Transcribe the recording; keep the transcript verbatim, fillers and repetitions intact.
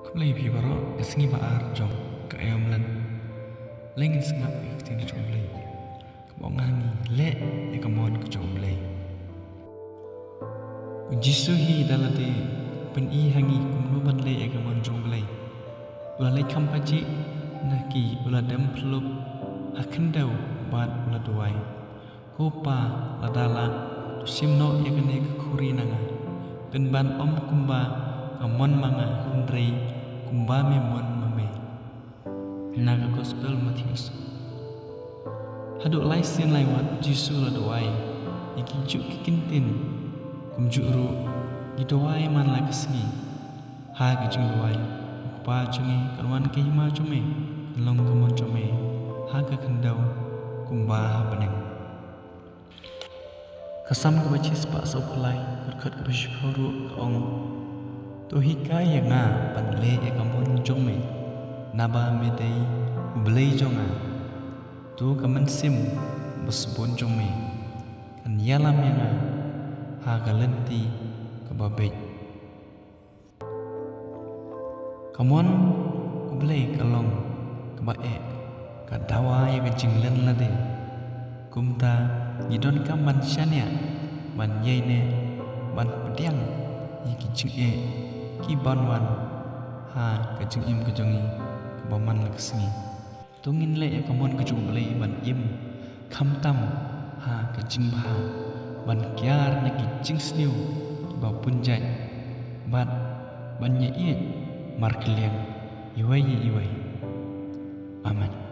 Khublei phi baroh, ka sngi ba ar jong ka Aïom Lent. Leit ngin sngap ïa ka ktien jong U Blei kaba ong ha ngi, leh ïa ka mon ka jong U Blei. U Jisu hi da lade u pyni ha ngi kumno ban leh ïa ka mon jong U Blei. U la leit kham pajih na ki, u la dem phlop ha khyndew bad u la duwai. Ko Pa, lada lah, to shim noh ïa kane ka khuri na nga. Pynban ym kumba ka mon ma nga, hynrei kumba me mon ma me. Na ka Gospel Mathaios. Haduh lai sien lai wat U Jisu u la duwai ïa kijuh ki kyntien. Kumjuh ruh ngi duwai man la ka sngi ha ka jingduwai, Ko Kpa jong ngi, kan wan ka hima jong me, kan long ka mon jong me ha ka khyndew kumba ha bneng. Ka Salm kaba shispah sawphew lai, ka dkhot kaba shiphew ruh ka ong, to hikai ïa nga ban leh ïa ka mon jong me, naba me dei U Blei jong nga. To ka mynsiem ba sbun jong me kan ïalam ïa nga ha ka lynti kaba beit. Ka mon U Blei ka long kaba eh, ka dawa ïa ka jinglen lade. Kumta ngi donkam ban shaniah, ban ïaineh, ban pdiang ïa ki jingeh kiban wan ha ka jingim ka jong ngi kaba man la ka sngi. To ngin leh ïa ka mon ka jong U Blei ban im khamtam ha ka jingbha, ban kiar na ki jingsniew ba bun jait, bad ban ïaieit markylliang iwei ïa iwei. Amen.